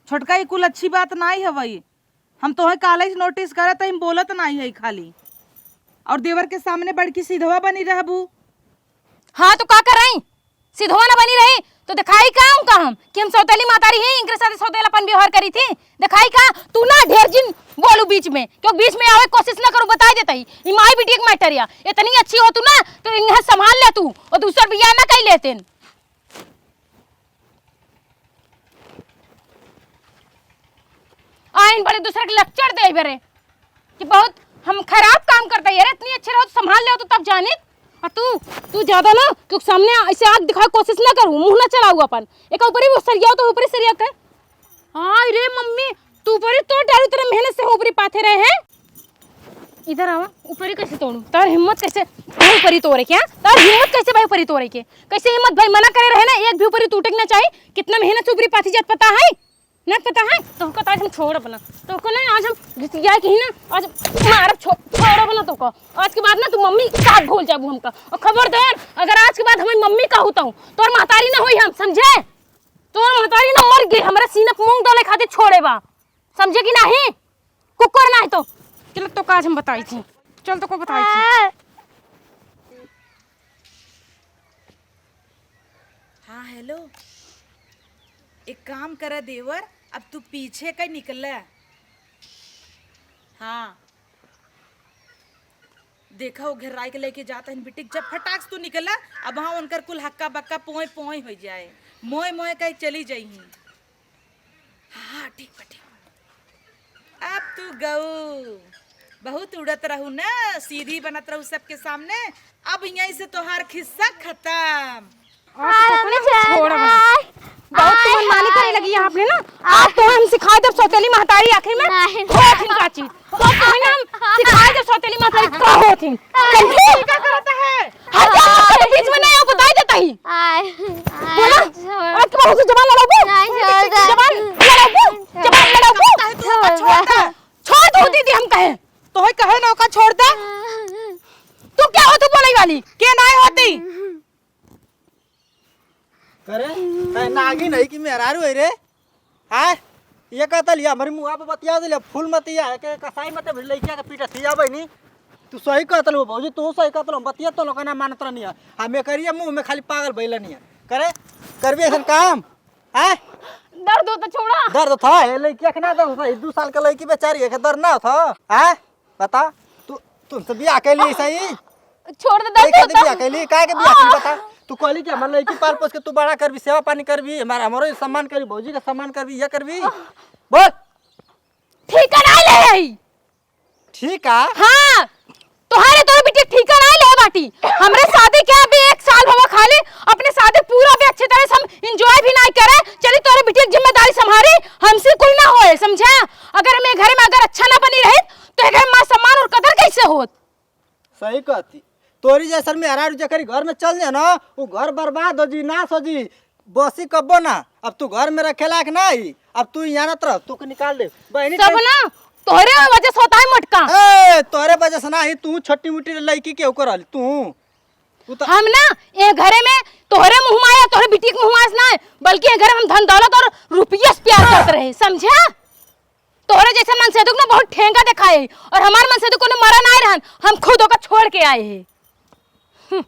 छोटका, ई कुल अच्छी बात नाई हवई। हम तोहे काले से नोटिस करत ही, हम बोलत नाई है खाली। और देवर के सामने बड़की सिधवा बनी रहबू। हाँ, तो का कराई? सिधवा ना बनी रही, तो दिखाई का उनका हम कि हम सौतेली महतारी ही, इनके साथ सौतेलापन व्यवहार करी थी? दिखाई का? तू ना ढेर जिन बोलू बीच में, क्यों बीच में आवे कोशिश ना करू, बताई देता ही। ई माई बिटिया के मैटर या, इतनी अच्छी हो तू ना, तो इन्हें संभाल ले तू, और दूसर बियाह ना कई लेते। आइन बड़े दूसरे के लेक्चर दे बरे कि बहुत हम खराब काम करता है यार, इतनी अच्छी रहो तो संभाल ले तो तब जाने। और तू, तू ज्यादा ना, क्यों सामने ऐसे आग दिखाए कोशिश ना करू, मुंह ना चलाऊ अपन। एक ऊपरी वो सरिया तो ऊपरी सरिया के। हाय रे मम्मी, तू ऊपरी तो डरू, तेरे मेहनत से ऊपरी पाथे रहे हैं। इधर आवा, ऊपरी कैसे तोड़ू? तार हिम्मत कैसे भाई ऊपरी तोड़े के? तार हिम्मत कैसे भाई ऊपरी तोड़े के? कैसे हिम्मत भाई? मना करे रहे ना, एक भी ऊपरी टूटे के ना चाही। कितना मेहनत से ऊपरी पाथी जात पता है? ना पता है? तोहका तो आज हम छोड़ब ना। तोहका ना आज हम घिसिया के ही ना, आज मारब छो-, छोड़ब ना तोहका। आज के बाद ना तू मम्मी के साथ भूल जाबू हमका। और खबरदार, अगर आज के बाद हमारी मम्मी का होता हूँ, तोर महतारी ना होई हम, समझे? तोर महतारी ना मर गई, हमारे सीना पे मूंग डाले खातिर छोड़े बा। समझे कि नाही? कुकुर नाही तो। चल तो काज हम बताई थी। चल तो को बताई थी। हाँ, हेलो। एक काम करे देवर, अब तू पीछे का निकल। हाँ। देखा, वो घेराई के लेके जात हन बिटिक, जब फटाक से तू निकला, अब हाँ उनकर कुल हक्का बक्का पोए पोए हो जाए, मोए मोए कहीं चली जाई। हाँ, ठीक बा, ठीक बा। अब तू गऊ, बहुत उड़त रहू ना, सीधी बनत रहू सबके सामने। अब यहीं से तोहार खिस्सा खत्म। आज हाँ, तो मम्मी, ना चल, छोड़ अब। आय, बहुत आय, मनमानी करे आय। लगी है आपने ना। आज तो हम सिखाए देब सौतेली महतारी आखिर में नहीं। होत हिन का चीज। तो तुम्हें ना हम सिखाए देब सौतेली महतारी का होत हिन। समझी? क्या करता है? हर क्या मत करो, बीच में नहीं आओ, बताई देता ही। आय, आय, बोला? छोड़। आज के बाद उसे जबान लड़ाबू? नहीं, छोड़ दे। जबान लड़ाबू? जबान लड़ाबू? छोड़ दे। छोड़ दे। छोड़ दो दीदी, हम कहे। तोहे कहे ना ओका छोड़ दे। तू क्या हो तू बोले वाली? के नाई होती? करे, कहे नागिन है कि मेहरारू है रे? हाँ? ये कहता लिया, हमारी मुआ पे बतिया दे लिया, फूल मतिया है, के कसाई मत भी लइकिया के पीटा थिया बहनी। तू सही कहत लो भौजी, तू सही कहत लो, बतिया तो लोगन ना मानत रहनी है। हमें करिए मुंह में खाली पागल भइल नहीं है। करे, करबी ऐसन काम? हैं? दर्द होता छोड़ा। दर्द था, ये लइकिया के ना दर्द था, ये दू साल के लइकी बेचारी है, के दर्द ना था? हैं? बता, तू, तुमसे बियाह कैली सही? छोड़ दे, दर्द होता। बियाह कैली, काहे के बियाह कैली बता? तू कहली कि हमार लइकी पाल पोस के तू बड़ा करबी, सेवा पानी करबी, हमार, हमरो सम्मान करबी, भौजी का सम्मान करबी, ये करबी। बोल। ठीक है, ना ले आई। ठीक है? हाँ, तोहरे तोरे बिटिया ठीका ना ले बाटी। हमरे शादी के अभी एक साल भवा खाली, अपने शादी पूरा भी अच्छी तरह से हम एंजॉय भी ना करे। चली तोरे बिटिया की जिम्मेदारी संभारी, हमसे कुल ना होए, समझा? अगर हमें घर में अगर अच्छा ना बनी रही तो ये घर में सम्मान और कदर कैसे होत? सही कहती। तोरी जैसन मेहरारू जेकरी घर में चल जाए ना, वो घर बर्बाद हो जी, नाश हो जी। बसी कब्बो ना, अब तू घर में रखे लायक ना ही, अब तू यहाँ रह, तू के निकाल दे। बहनी सब के ना तोहरे वजह से होता है मोटका। ए, तोहरे वजह से ना ही, तू छोटी मोटी लड़की के ऊपर रहली, तू। तू तो हम ना, ये घरे में तोहरे मुँह माया, तोहरे बिटिया के मुँह माया से ना है, बल्कि ये घरे में हम धन दौलत और रुपया से प्यार करते रहे, समझा? तोहरे जैसे मनसेधुक ना बहुत ठेंगा देखाए है, और हमार मनसेधुक कोनो मरा ना रहन, हम खुद ओका छोड़ के आए हैं।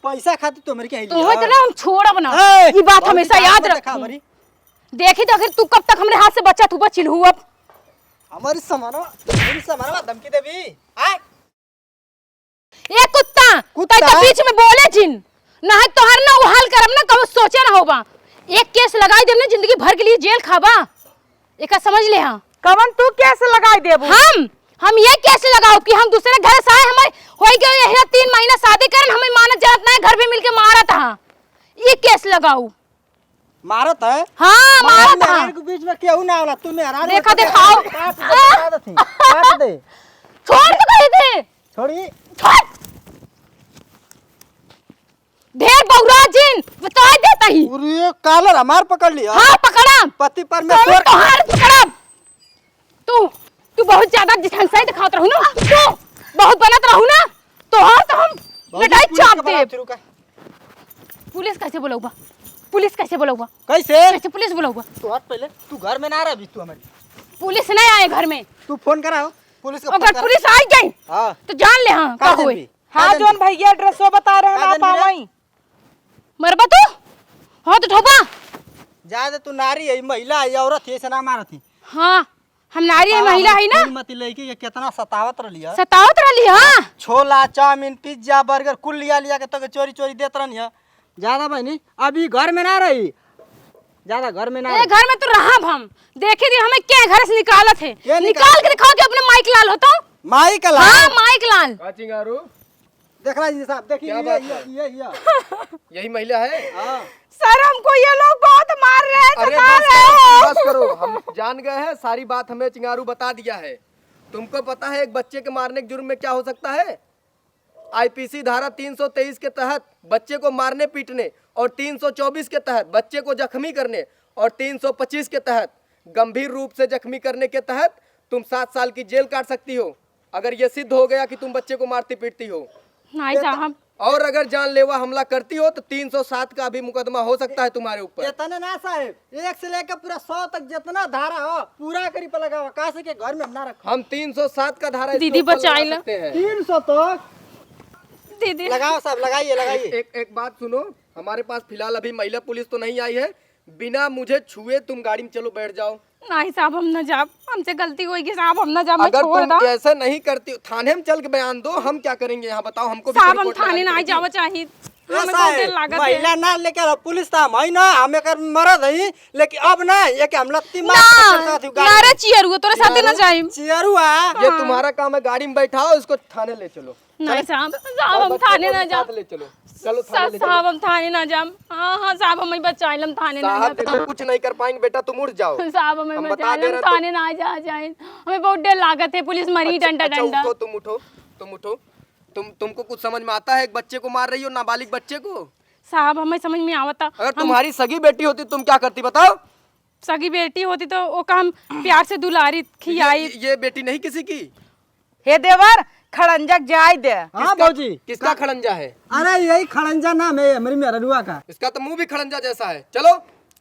पैसा खातिर तो मर के आई तू लिया। इतना हम छोड़ब ना। ए, ई बात बहुत हमेशा ज्यादा याद मत रख। देखा हमारी। देखी तो आखिर तू कब तक हमरे हाथ से बचा तू बचिल हूँ अब। हमारी समानवा, हमारी समानवा धमकी देबी? आय? ए कुत्ता, कुत्ता? तै तो बीच में बोले जिन। ना है तोहर ना वो हाल करब ना, कबो सोचे ना होबा। एक केस लगाई देब ना, जिंदगी भर के लिए जेल खाबा। एका समझ ले हाँ। कवन तू केस लगाई देबू? हम, हम ये केस लगाऊ कि हम दूसरे घर से आए, हमें होई गए यहाँ तीन महीना शादी करन, हमें मानत जानत ना है, घर भी मिलके मारत हाँ। ये केस लगाऊ। मारत है? हाँ, मारत है। मेहरारू के बीच में केहू ना होला, तू मेहरारू देखा, हो तो देखाओ। काट दे, काट दे, काट दे। छोड़ तो कही थे। छोड़ी। छोड़। ढेर बौरा जिन, बता देता ही। अरे, कालर हमार पकड़ लिया। हाँ, पकड़ा। पति परमेश्वर। तोहार पकड़ा। तू, तू बहुत ज्यादा जिठंगसाई दिखावत रहू ना। तू बहुत बनत रहू ना। तोहार तो हम भौजी, लटाई पुलिस चाप के बुलाओ, दे। फिर रुका। पुलिस कैसे बुलाऊबा? पुलिस कैसे बुलाऊबा? कैसे? कैसे पुलिस बुलाऊबा? तू हट पहले, तू घर में ना रह, तू हमारी। पुलिस नहीं आए घर में। तू फोन करा हो, पुलिस को फोन अगर करा। पुलिस आई गई, हाँ। तो जान ले, हाँ, का का होई? देबी? हाँ, का देबी? जौन भैया ड्रेसो बता रहे का ना, देबी रे? पावई। मरबा तू? हाँ, तो ठोबा। जा दे, तू नारी है, महिला है, औरत है, ऐसे ना मारत है। हाँ, हम नारी है, बतावा, महिला हम है ना। फूलमती लड़की के कितना सतावत रहली है। सतावत रहली, हाँ। छोला, चाउमीन, पिज्जा, बर्गर कुल लिया लिया के तो के चोरी चोरी देत रहनी है। ज्यादा बहनी, अभी घर में ना रही, ज्यादा घर में ना ए, रही। घर में तो रहब हम। देखी थी हमें क्या घर से निकालत है। के निकाल निकाल के दिखाओ कि अपने माइक लाल हो तो। माइक लाल? हाँ, माइक लाल। का चिंगारू? देख रहा है जी साहब, देखिए, क्या ये, बात ये, है? ये, ये। यही महिला है? हाँ। सर, हमको ये लोग बहुत मार रहे हैं, अरे सता बस रहे करो, हैं। तुम बस करो, हम जान गए हैं, सारी बात हमें चिंगारू बता दिया है। तुमको पता है एक बच्चे के मारने के जुर्म में क्या हो सकता है? आईपीसी धारा तीन सौ तेईस के तहत बच्चे को मारने पीटने और तीन सौ चौबीस के तहत बच्चे को जख्मी करने और तीन सौ पच्चीस के तहत गंभीर रूप से जख्मी करने के तहत तुम सात साल की जेल काट सकती हो। अगर ये सिद्ध हो गया कि तुम बच्चे को मारती पीटती हो, नहीं साहब। और अगर जानलेवा हमला करती हो तो तीन सौ सात का भी मुकदमा हो सकता है तुम्हारे ऊपर। इतने ना साहेब, एक से लेकर पूरा सौ तक जितना धारा हो, पूरा करी पे लगावा, काहे से के घर में हम ना रखो। हम तीन सौ सात का धारा इसके दीदी ऊपर लगा बचाई ला। सकते हैं। तीन सौ तक? दीदी। लगाओ साहब, लगाइए, लगाइए। एक, एक, एक बात सुनो, हमारे पास फिलहाल अभी महिला पुलिस तो नहीं आई है, बिना मुझे छुए तुम गाड़ी में चलो, बैठ जाओ। नहीं साहब, हम ना जाब, हमसे गलती होई गई साहब, हम ना जाब, मैं अगर छोड़ तुम दा। ऐसा नहीं करती, थाने में चल के बयान दो, हम क्या करेंगे यहाँ, बताओ, हमको भी साहब, हम रिपोर्ट थाने लगानी ना पड़ेगी। जावा चाहिए। ए हमें साहब, बहुत डर लागत है। महिला ना लेके आओ, पुलिस तो हम ही ना, हम एकर मरद हई, लेकिन अब ना, ये कि हम लत्ती मार ना, के चलता थी गाड़ी ना रे में। चियरुआ, तोरे साथे ना चियरू-, जाइम। चियरुआ। ये हाँ। तुम्हारा काम है, गाड़ी में बैठाओ, इसको थाने ले चलो। नहीं साहब, साहब, और हम बच्चे थाने को ना भी जाब। साथ ले चलो। चलो, थाने सा-, ले चलो। साहब, हम थाने ना जाब। हाँ, हाँ, साहब, हमें बचाइल, हम थाने ना साहब जाब। देखो, कुछ नहीं कर पाएंगे बेटा, तुम उठ जाओ। साहब, हमें हम बता बचाइल, दे हम रहे हैं, थाने ना जा, जाए। हमें बहुत डर लागत है, पुलिस मरी अच्छा, डंडा, अच्छा, डंडा। उठो, तुम उठो, तुम उठो। तुम, तुमको कुछ समझ में आता है, एक बच्चे को मार रही हो, नाबालिग बच्चे को? साहब, हमें समझ में आवता। अगर हम तुम्हारी सगी बेटी होती, तुम क्या करती, बताओ? सगी बेटी होती तो ओका हम प्यार से दुलारी, खियाई। ये, ये बेटी नहीं किसी की? हे देवर, खड़ंजा के जाय दे। हाँ, किसका, भौजी। किसका का-, खड़ंजा है? अरे, यही खड़ंजा नाम है हमारी मेहररुआ का। इसका तो मुंह भी खड़ंजा जैसा है। चलो।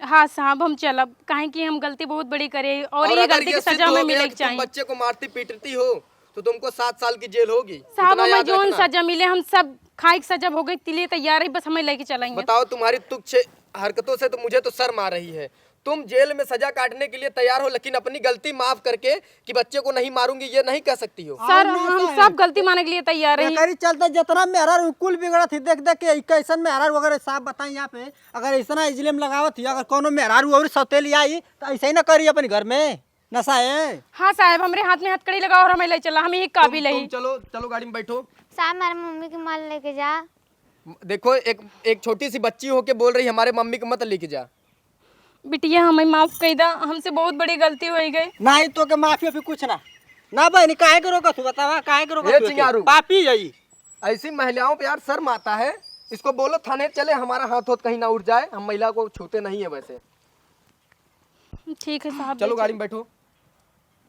हाँ साहब, हम चलब, काहे कि हम गलती बहुत बड़ी करे और और ये अगर गलती ये की सिद्ध सजा हो हमें गया मिले कि के तुम चाहिए। बच्चे को मारती पीटती हो, तो तुमको सात साल की जेल होगी। साहब, इतना हमें याद जौन रखना। सजा मिले, हम सब खाए के सजा भोगे के लिए तैयार है, बस हमें लेके चलेंगे। बताओ, तुम्हारी तुच्छ हरकतों से तो मुझे तो शर्म आ रही है। तुम जेल में सजा काटने के लिए तैयार हो, लेकिन अपनी गलती माफ करके कि बच्चे को नहीं मारूंगी, ये नहीं कह सकती हो। सर, और ना हम साहब। सब गलती माने के लिए तैयार रही। एकरी चलते जितना मेहरारू कुल बिगड़त ही, देख देख के कैसन मेहरारू वगैरह साहब बताएं यहाँ पे, अगर ऐसा इजलेम लगावत ही, अगर कोनो मेहरारू और सौतेली आई तो ऐसा ही ना करी अपने घर में। नशा है? हाँ साहब, हमरे हाथ में हथकड़ी लगाओ और हमें ले चला, हम यही काबिल तुम, है। तुम चलो, चलो गाड़ी में बैठो। साहब, हमारे मम्मी के मत लेके जा। देखो, एक, एक छोटी सी बच्ची होके बोल रही, "हमारे मम्मी को मत लेके जा।" बिटिया, हमें माफ कर दा, हमसे बहुत बड़ी गलती हो गई। नहीं तो के माफी वाफी कुछ ना। ना बहनी, काहे के रोकत हो? बतावा, काहे के रोकत हो? चिंगारू। पापी है ई। ऐसी महिलाओं पे यार शर्म आता है। इसको बोलो थाने चले, हमारा हाथ होत कहीं ना उठ जाए, हम महिला को छूते नहीं है वैसे। ठीक है साहब, चलो ले गाड़ी चलो। में बैठो।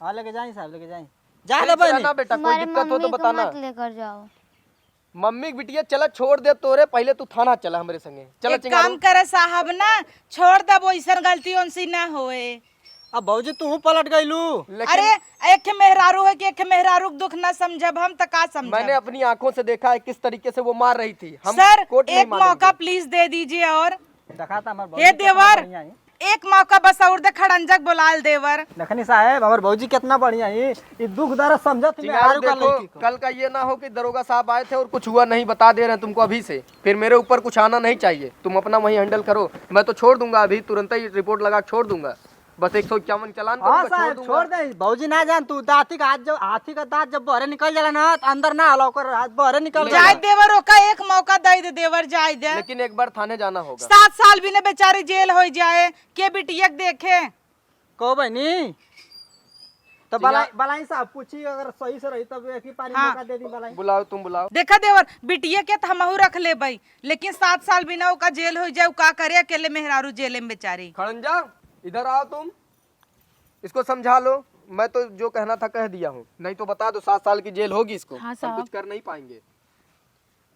हाँ, लेके जाएं साहब, लेके जाएं। जा ए, ना बहनी। ना बेटा, कोई हमारे दिक्कत हो तो मम्मी को बताना। मत लेकर जाओ। मम्मी के बिटिया, चला छोड़ दे तोरे, पहिले तू थाना चला हमरे संगे। चला एक चिंगारू। काम करे साहब ना, छोड़ दब, वैसन गलती उनसे ना होए। अब भौजी तू पलट गईलू। लेकिन अरे, एक ठे मेहरारू है कि एक ठे मेहरारू के दुख ना समझब हम त का समझब? मैंने अपनी आंखों से देखा है किस तरीके से वो मार रही थी। हम सर, कोर्ट नहीं एक मानेंगे। मौका प्लीज दे दीजिए और देखा था हमार भौजी हे कितना देवर, बढ़िया है। एक मौका बस और दे, खड़ंजक बोलाल देवर। देखनी साहेब, हमार भौजी कितना बढ़िया है, ये दुख दर्द समझत चिंगारू मेहरारू का देखो, लड़की को। कल का ये ना हो कि दरोगा साहब आए थे और कुछ हुआ नहीं, बता दे रहे हैं तुमको अभी से, फिर मेरे ऊपर कुछ आना नहीं चाहिए। तुम अपना वहीं हैंडल करो, मैं तो छोड़ दूंगा अभी, तुरंत ही रिपोर्ट लगा के छोड़ दूंगा। बस एक सौ इक्यावन चालान हाँ करूंगा, छोड़ साहब, दूंगा। छोड़ दे, भौजी ना जान तू, दांती का हाथ जब, हाथी का दांत जब बहरे निकल जाला ना, तो अंदर ना होला, ओकर हाथ बहरे निकल जाला। जाए देवर, ओका एक मौका दे दे देवर, जाए दे। लेकिन एक बार थाने जाना होगा। सात साल भी ने बेचारी जेल हो जाए, के बिटिया के देखे। कहो बहनी, तो चिंगा- बला-, बलाई साहब पूछी, अगर सही से रही तब एक ही पारी हाँ। मौका दे दी बलाई। बुलाओ, तुम बुलाओ। देखा देवर, बिटिया के तो हमहू रख लेबई, लेकिन सात साल बिना ओका जेल हो जाए, उ का करे अकेले मेहरारू जेले में बेचारी। खड़ंजा, इधर आओ तुम, इसको समझा लो। मैं तो जो कहना था कह दिया हूँ, नहीं तो बता दो, सात साल की जेल होगी इसको, हाँ हम साहब। कुछ कर नहीं पाएंगे।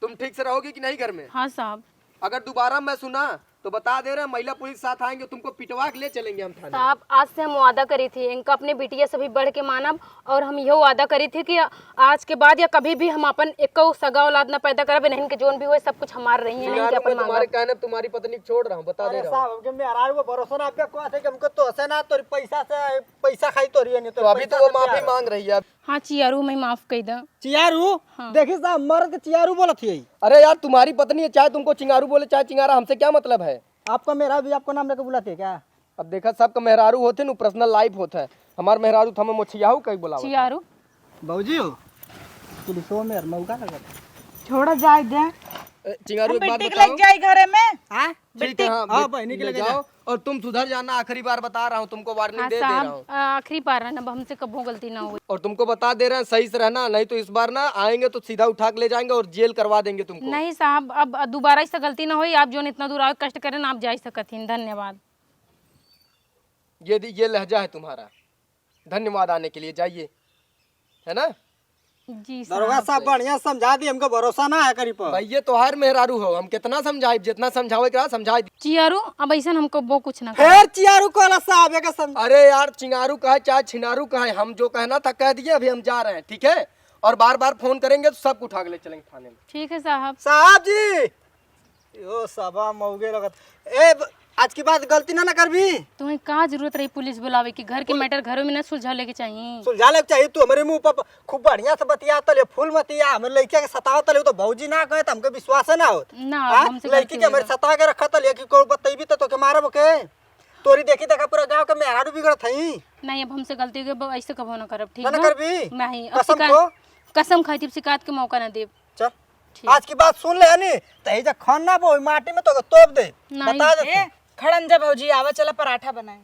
तुम ठीक से रहोगी कि नहीं घर में? हाँ साहब। अगर दोबारा मैं सुना तो बता दे रहे हैं, महिला पुलिस साथ आएंगे, तुमको पिटवा के ले चलेंगे हम थाने। साहब, आज से हम वादा करी थी, इनका अपने बिटिया से भी बढ़ के मानब, और हम यह वादा करी थी कि आज के बाद या कभी भी हम अपन एको सगा औलाद ना पैदा करब, इन्हन के जोन भी होए सब कुछ हमार रही है, इन्हन के अपन मांगब। तुम्हारे कहने तुम्हारी पत्नी को छोड़ रहा हूँ, बता दे रहा हूँ। साहब, हमके मेहरारू को भरोसा ना, आपके को आते कि हमको तो हंसे ना, तोरी पैसा से, पैसा खाई तोरी है, नहीं तो अभी तो वो माफी मांग रही है। हाँ चियारू, मैं माफ कई दा। चियारू? हाँ। देखी साहब, मर्द के चियारू बोलत ही। अरे यार, तुम्हारी पत्नी है, चाहे तुमको चिंगारू बोले, चाहे चिंगारा, हमसे क्या मतलब है? आपका मेहरारू भी आपको नाम लेके बुलाते हैं क्या? अब देखा, सबका मेहरारू होते नु, पर्सनल लाइफ होता है। हमार मेहरारू था, मैं मोछियाहू कहीं बुलावा। चियारू? बाबूजी हो? पुलिसवा में मौका लगा। छोड़ा जाए दे। ए, चिंगारू, हम एक बात बिट्टी के बताओ। लेके जाए घरे में। हाँ? ठीक है, हाँ, हाँ, बहनी के ले लेके जाओ। जाओ। और तुम सुधर जाना, आखिरी बार बता रहा हूँ तुमको, वार्निंग हाँ दे दे रहा साहब, हूँ। आ, आखिरी बार है ना, अब हमसे कबो गलती ना होई। और तुमको बता दे रहे हैं, सही से रहना, नहीं तो इस बार ना आएंगे तो सीधा उठा के ले जाएंगे और जेल करवा देंगे तुमको। नहीं साहब, अब दोबारा ऐसा गलती ना होई। आप जोन इतना दूर आवे कष्ट करें ना, आप जा सकत हिन। धन्यवाद। ये दी-, ये लहजा है तुम्हारा। धन्यवाद आने के लिए, जाइए, है ना? जी साहब। दरोगा साहब, बढ़िया समझा दी, हमको भरोसा ना है करी पर। भैया, तोहार मेहरारू हो, हम कितना समझाई, जितना समझावे के रहा, समझाई दी। चियारू, अब ऐसा हमको वो कुछ ना करे। फिर चियारू कहला साहब, एके सम- अरे यार, चिंगारू कहे चाहे छिनारू कहे, हम जो कहना था कह दिए, अभी हम जा रहे हैं, ठीक है? और बार बार फोन करेंगे तो सबको उठा के ले चलेंगे थाने में। ठीक है साहब। साहब जी, यो सबा मौगे लगत। ए, ब-, आज की बात गलती ना, ना करबी। तुम्हें का जरूरत रही पुलिस बुलावे की? घर के मैटर घरों में ना सुलझा लेके चाहिए। सुलझा लेके चाहिए। तू हमारे मुंह पर खूब बढ़िया से बतिया तले, फूल मतिया, हमारे लड़किया के सतावा तले, तो भौजी ना कहे तो हमके विश्वास है ना होत। ना, हाँ? हमसे गलती लड़की के हमारे होगा। सता के रखा तले कि कोई बतैबी तो तोके मारब के। तोरी देखी देखा पूरा गांव के मेहरारू बिगड़त हई। नहीं, अब हमसे गलती हो गई, अब ऐसे कबो ना करब, ठीक ना, ना बा? करबी? नहीं, अब कसम शिकायत, खो। कसम खाई थी, अब शिकायत के मौका ना देब। चल। ठीक। आज की बात सुन ले, है नी? तो ये जो खन्ना बो, माटी में तो तोप दे। नहीं। बता दे ए, तू। खड़ंजा भौजी, आवा, चला पराठा बनाए।